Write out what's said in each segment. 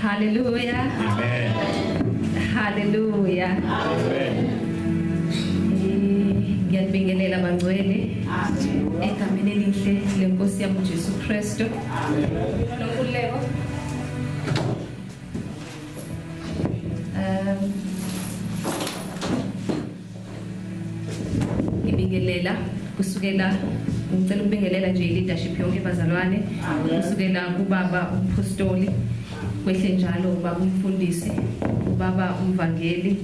Hallelujah. Amen. Hallelujah. Amen. Ngiyabingelela bangcwele. Egameni elihle leNkosi yami uJesu Kristu. Amen. Nonkululeko. Ngibingelela kusukela ngicela ukubingelela nje leadership yonke bazalwane kusukela kubaba umpostoli kwehle njalo ubaba umfundisi, ubaba umvangeli,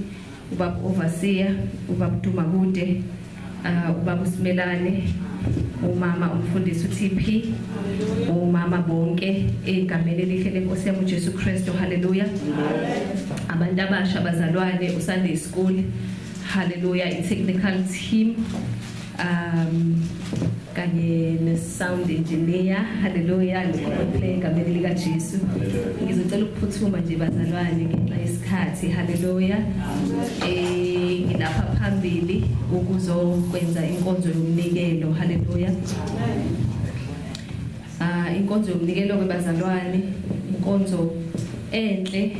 ubaba overseer, ubaba Dumakude, ubaba uSimelane, umama umfundisi uTP, umama bonke egameni elihle lenkosi yami uJesu Kristu. Hallelujah. Abantu abasha bazalwane uSunday school. Hallelujah. I-technical team kanye ne-sound engineer. Hallelujah. Nokuplay egameni lika Jesu. Ngizocela ukuphuthuma nje bazalwane ngenxa yesikhathi. Hallelujah. Ngilapha phambili ukuzokwenza inkonzo yomnikelo. Hallelujah. Inkonzo yomnikelo ke bazalwane, inkonzo enhle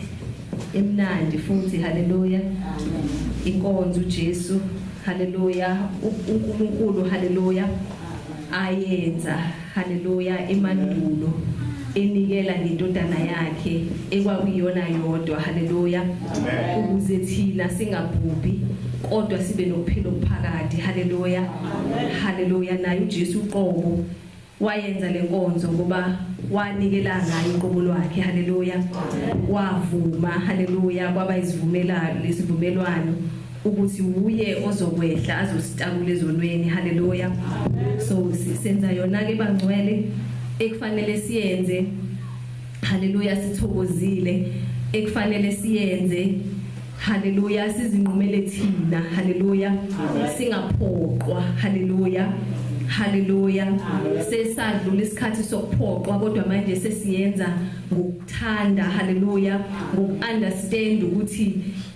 emnandi futhi. Hallelujah. Inkonzo uJesu. Hallelujah. uNkulunkulu. Hallelujah. Ayenza. Hallelujah. Emandulo enikela ngendodana yakhe ekwakuyiyona yodwa. Hallelujah. Ukuze thina singabhubhi kodwa sibe nokuphila okuphakade. Hallelujah. Hallelujah. Naye uJesu uqobo wayenza lenkonzo ngoba wanikela ngayo uqobo lwakhe. Hallelujah. Wavuma. Hallelujah. Kwaba isivumelwano lesivumelwano ukuthi uye ozokwehla azositakula ezonweni. Hallelujah. So senza yona ke bangcwele ekufanele siyenze. Hallelujah. Sithokozile ekufanele siyenze. Hallelujah. Sizinqumele thina. Hallelujah. Singaphoqwa. Hallelujah. Hallelujah. Sesadlula isikhathi sokuphoqwa kodwa manje sesiyenza ngokuthanda. Hallelujah. Ngokunderstand ukuthi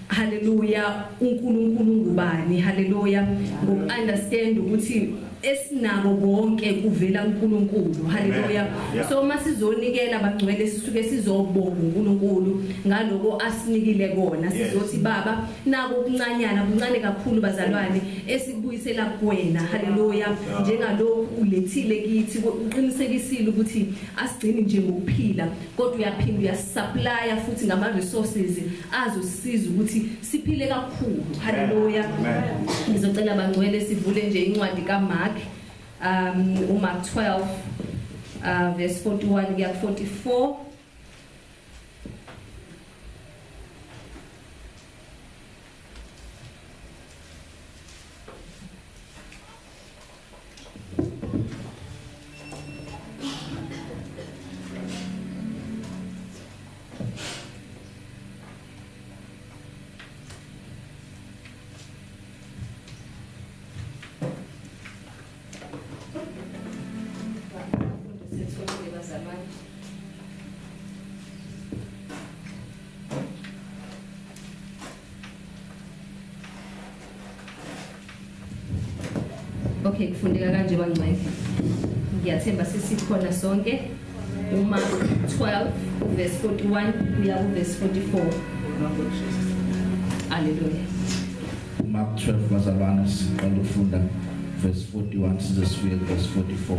hallelujah uNkulunkulu ngubani. Hallelujah. Ngokunderstand ukuthi esinako konke kuvela kuNkulunkulu. Hallelujah. So masizonikela bangcwele sisuke sizobonga uNkulunkulu ngaloko asinikile kona. Sizothi baba nako kuncanyana kuncane kakhulu bazalwane esikubuyisela kuwena. Hallelujah. Njengalokhu ulethile kithi uqinisekisile ukuthi asigcini nje ngokuphila kodwa uyaphinda uyasupply futhi ngama resources azosiza ukuthi siphile kakhulu. Hallelujah. Ngizocela bangcwele sivule nje incwadi kaMark, uMark 12 verse 41 kuya 44. Okay, kufundeka kanje bangcwele. Ngiyathemba sesikhona sonke. UMark 12 verse 41 kuya ku verse 44. Hallelujah. Mark 12 bazalwane, siqala ukufunda verse 41 size sifike verse 44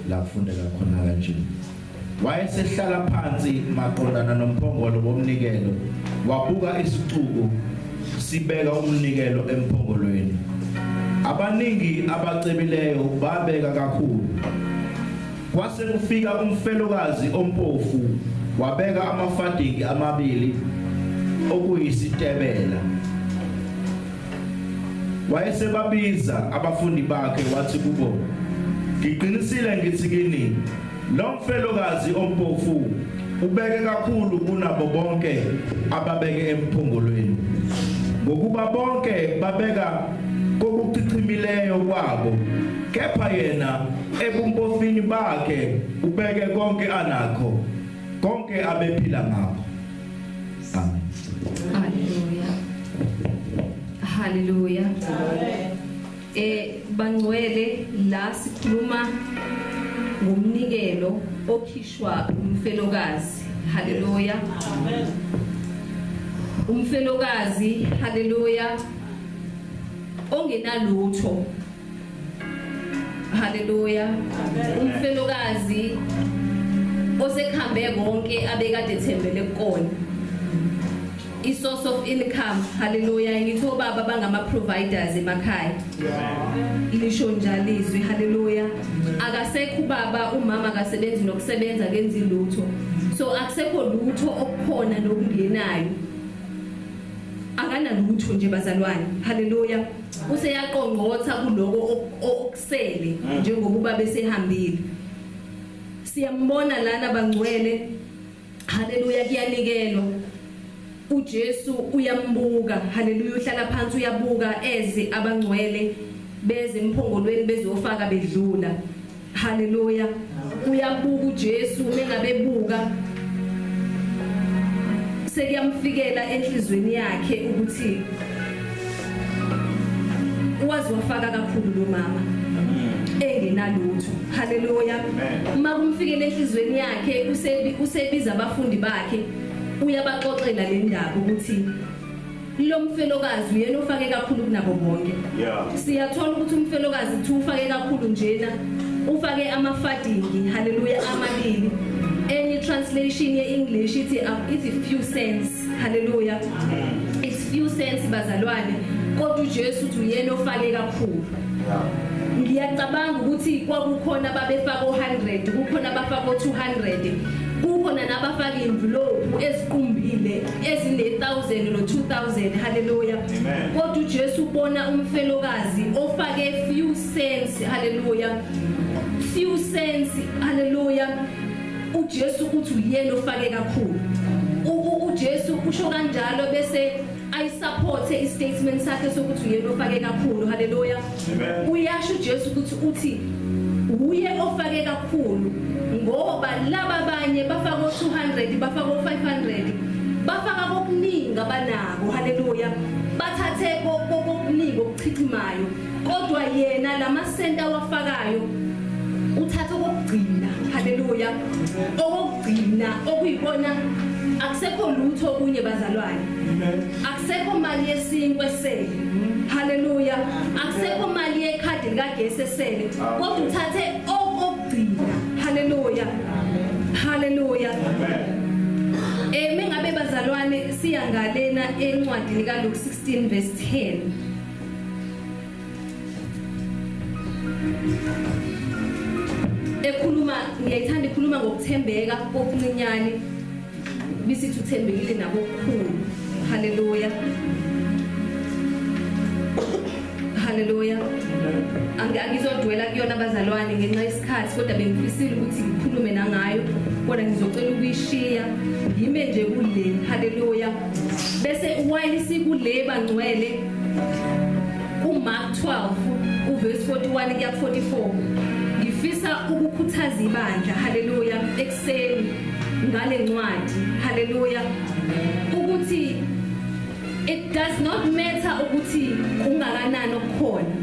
la kufundeka khona kanje. Wayesehlala phansi maqondana nomphongolo womnikelo, wabuka isixuku sibeka umnikelo emphongolweni. Abaningi abacebileyo babeka kakhulu. Kwase kufika umfelokazi ompofu wabeka amafadiki amabili okuyisitebela. Wayesebabiza abafundi bakhe wathi kubo, ngiqinisile ngithi kini, lo mfelokazi ompofu ubeke kakhulu kunabo bonke ababeke emphongolweni, ngokuba bonke babeka kokuchichimileyo kwabo, kepha yena ebumpofini bakhe ubeke konke anakho, konke abephila ngakho. Amen. Hallelujah. Hallelujah. Bangcwele, la sikhuluma ngomnikelo okhishwa umfelokazi. Hallelujah. Amen. Umfelokazi, hallelujah, ongenalutho. Hallelujah. Umfelokazi osekhambe konke abekade ethembele kukona, i-source of income. Hallelujah. Ngithi obaba bangama providers emakhaya. Lisho njalo izwi. Hallelujah. Akasekho ubaba, umama akasebenzi nokusebenza, kenzi lutho. So akusekho lutho okukhona nokungenayo. Akanalutho nje bazalwane. Hallelujah. Useyaqongqotha kuloko okusele njengoba ubaba esehambile. Siyambona lana bangcwele. Hallelujah, kuyanikelwa. uJesu uyambuka. Hallelujah, uhlala phansi uyabuka eze abangcwele beze emphongolweni bezofaka bedlula. Hallelujah. Uyabuka uJesu, mengabe buka sekuyamfikela enhlizweni yakhe ukuthi wazi wafaka kakhulu lo mama engenalutho. Hallelujah. Uma kumfikela enhlizweni yakhe usebiza abafundi bakhe, uyabaxoxela le ndaba ukuthi lo mfelokazi uyena ofake kakhulu kunabo bonke. Siyathola ukuthi umfelokazi kuthi ufake kakhulu njena, ufake amafadingi, hallelujah, amabili. Any translation ye-English ithi few cents. Hallelujah. It's few cents bazalwane, kodwa uJesu uthi uyena ofake kakhulu. Ngiyacabanga ukuthi kwakukhona ababefaka 100, kukhona abafaka 200, kukhona nabafaka envelope eziqumbile ezine 1000 no 2000. Hallelujah. Kodwa uJesu ubona umfelokazi ofake few cents. Hallelujah. Few cents. Hallelujah. uJesu uthi uyena ofake kakhulu. uJesu usho kanjalo bese ayisupport istatement sakhe sokuthi uyena ofake kakhulu. Hallelujah. Uyasho uJesu ukuthi uthi uye ofake kakhulu ngoba laba abanye bafaka 200, bafaka 500, bafaka kokuningi abanako. Hallelujah. Bathathe kokuningi okuchichimayo, kodwa yena lamasenta awafakayo uthatha okugcina. Hallelujah. Okugcina okuyibona akusekho lutho okunye bazalwane. Akusekho mali yesinkwe esele. Hallelujah. Akusekho mali yekhadi likagesi esele, kodwa uthathe okugcina. Hallelujah. Hallelujah. Mengabe bazalwane siya ngalena encwadini kaLuke 16 verse 10. Ekhuluma, ngiyayithanda ikhuluma ngokuthembeka kokuncinyane, bisithi uthembekile nakokukhulu. Hallelujah. Hallelujah. Angizodwela kuyona bazalwane ngenxa yesikhathi, kodwa bengifisile ukuthi ngikhulume nangayo, kodwa ngizocela ukuyishiya ngime nje kule. Hallelujah. Bese while sikule bangcwele kuMark 12 uverse 41 kuya 44, ngifisa ukukhuthaza ibandla, hallelujah, ekuseni ngale ncwadi, hallelujah, ukuthi it does not matter ukuthi kungakanani okukhona.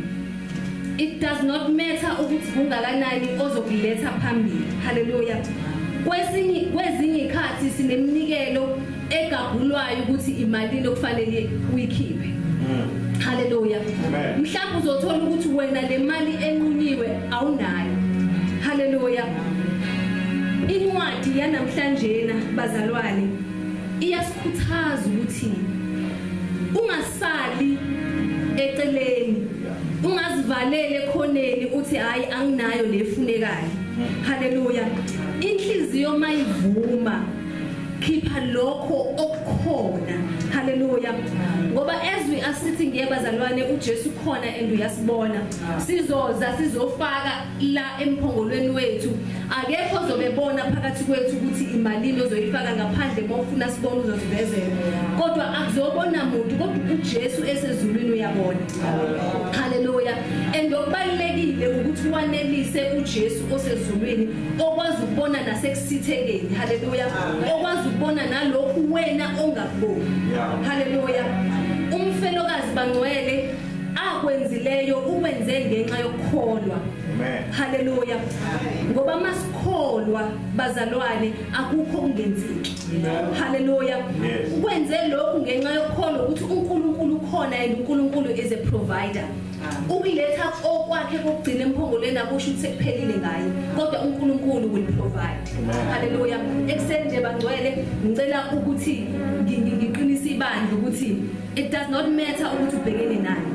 It does not matter ukuthi kungakanani ozokuletha phambili. Hallelujah. Kwezinye ikhathi sineminikelo egagulwayo ukuthi imali okufanele uyikhiphe. Hallelujah. Mhlawumbe uzothola ukuthi wena le mali enqunyiwe awunayo. Hallelujah. Incwadi yanamhlanje bazalwane iyasikhuthaza ukuthi ungasali eceleni, ungazivalele ekhoneni uthi hayi anginayo lefunekayo. Hallelujah. Inhliziyo mayivuma khipha lokho okukhona. Hallelujah. Ngoba ezwi asithi ngiyabazalwane uJesu khona and uyasibona. Sizoza sizofaka la emphongolweni wethu, akekho ozobebona phakathi kwethu ukuthi imalini ozoyifaka ngaphandle mawufuna sibone uzosivezela, kodwa akuzobona muntu, kodwa uJesu esezulwini uyabona. Hallelujah. And okubalekile ukuthi wanelise uJesu osezulwini okwazi ukubona nasekusithekeni. Hallelujah. Okwazi ukubona nalokhu wena ongakuboni. Hallelujah. Umfelokazi bangcwele akwenzileyo ukwenze ngenxa yokukholwa. Hallelujah. Ngoba masikholwa bazalwane akukho kungenzeki. Hallelujah. Ukwenze lokhu ngenxa yokukholwa ukuthi uNkulunkulu ukhona and uNkulunkulu is a provider. Ukuletha okwakhe kokugcina emphongolweni akusho ukuthi sekuphelile ngaye, kodwa uNkulunkulu will provide. Hallelujah. Ekuseni nje bangcwele ngicela ukuthi ngiqinise ibandla ukuthi it does not matter ukuthi ubhekene nani.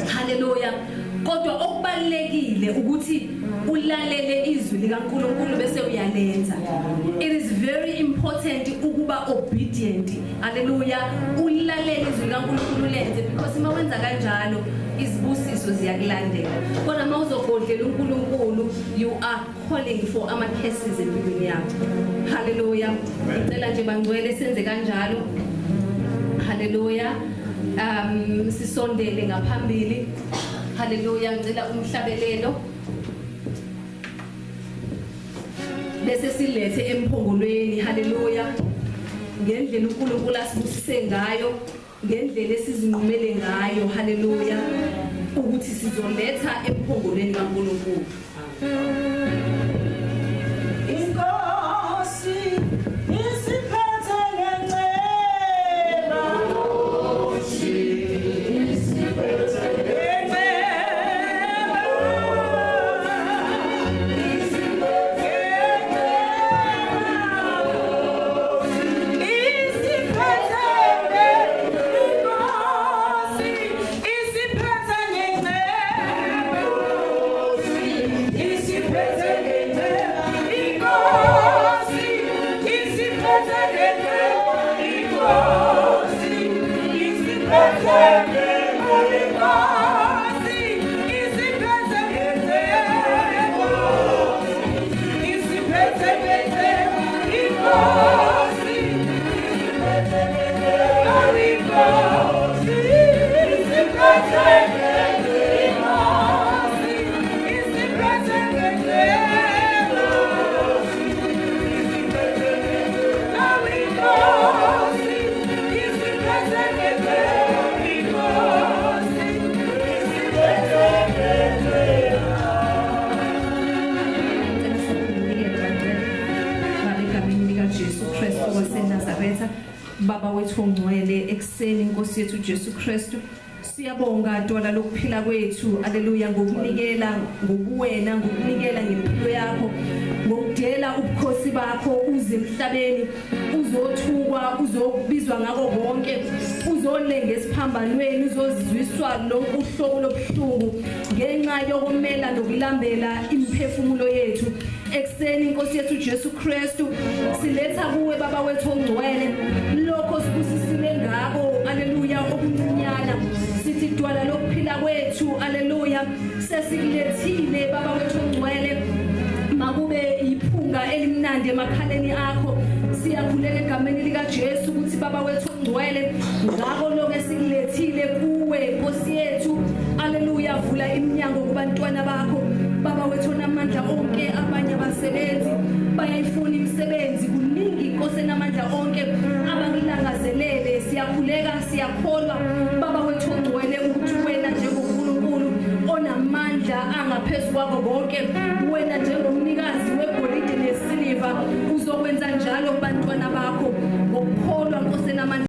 Hallelujah. Kodwa okubalekile ukuthi ulalele izwi likaNkulunkulu bese uyalenza. It is very important ukuba obedient. Hallelujah. Ulalele izwi likaNkulunkulu lenze, because uma wenza kanjalo izibusiso ziyakulandela. Kodwa mawuzogodlela uNkulunkulu, you are calling for ama curses empilweni yakho. Hallelujah. Ngicela nje bangcwele senze kanjalo. Hallelujah. Sisondele ngaphambili. Hallelujah. Ngicela umhlabelelo bese silethe emphongolweni. Hallelujah. Ngendlela uNkulunkulu asibusise ngayo, ngendlela esizinqumele ngayo. Hallelujah. Ukuthi sizoletha emphongolweni kaNkulunkulu. Inkosi isiphethe ngenceba, isiphethe ngenceba, isiphethe isiphethe inkosi isiphethe ngenceba, isiphethe ngenceba, inkosi isiphethe ngenceba, inkosi isiphethe ngenceba, inkosi isiphethe ngenceba, isiphethe ngenceba, inkosi isiphethe ngenceba, inkosi isiphethe ngenceba, inkosi isiphethe ngenceba, inkosi isiphethe ngenceba, inkosi isiphethe ngenceba. Ngicela sinikele bangcwele Baba egameni likaJesu Kristu waseNazaretha. Baba wethu ongcwele, ekuseni inkosi yethu Jesu Kristu, siyabonga Dwala lokuphila kwethu. Haleluya. Ngokunikela ngokuwena, ngokunikela ngempilo yakho, ngokudela ubukhosi bakho uze emhlabeni, uzothukwa, uzobizwa ngako konke, uzolenga esiphambanweni, uzozwiswa lonke uhlobo lobuhlungu ngenxa yokumela nokulambela imiphefumulo yethu. Ekuseni inkosi yethu Jesu Kristu siletha kuwe Baba wethu ongcwele lokho sibusisile ngako. Haleluya. Okuncinyana sithi Dwala lokuphila kwethu. Haleluya. Sesikulethile Baba wethu ongcwele, makube iphunga elimnandi emakhaleni akho. Siyakhuleka egameni likaJesu ukuthi Baba wethu ongcwele ngakho lokho esikulethile kuwe Nkosi yethu. Haleluya. Vula iminyango kubantwana bakho Baba wethu onamandla onke. Abanye abasebenzi bayayifuna imisebenzi, kuningi Nkosi enamandla onke abakulangazelele. Siyakhuleka, siyakholwa Baba wethu ongcwele ukuthi wena njengoNkulunkulu onamandla amandla angaphezu kwako konke. Wena njengomnikazi wegolide nesiliva uzokwenza njalo kubantwana bakho ngokukholwa, Nkosi enamandla.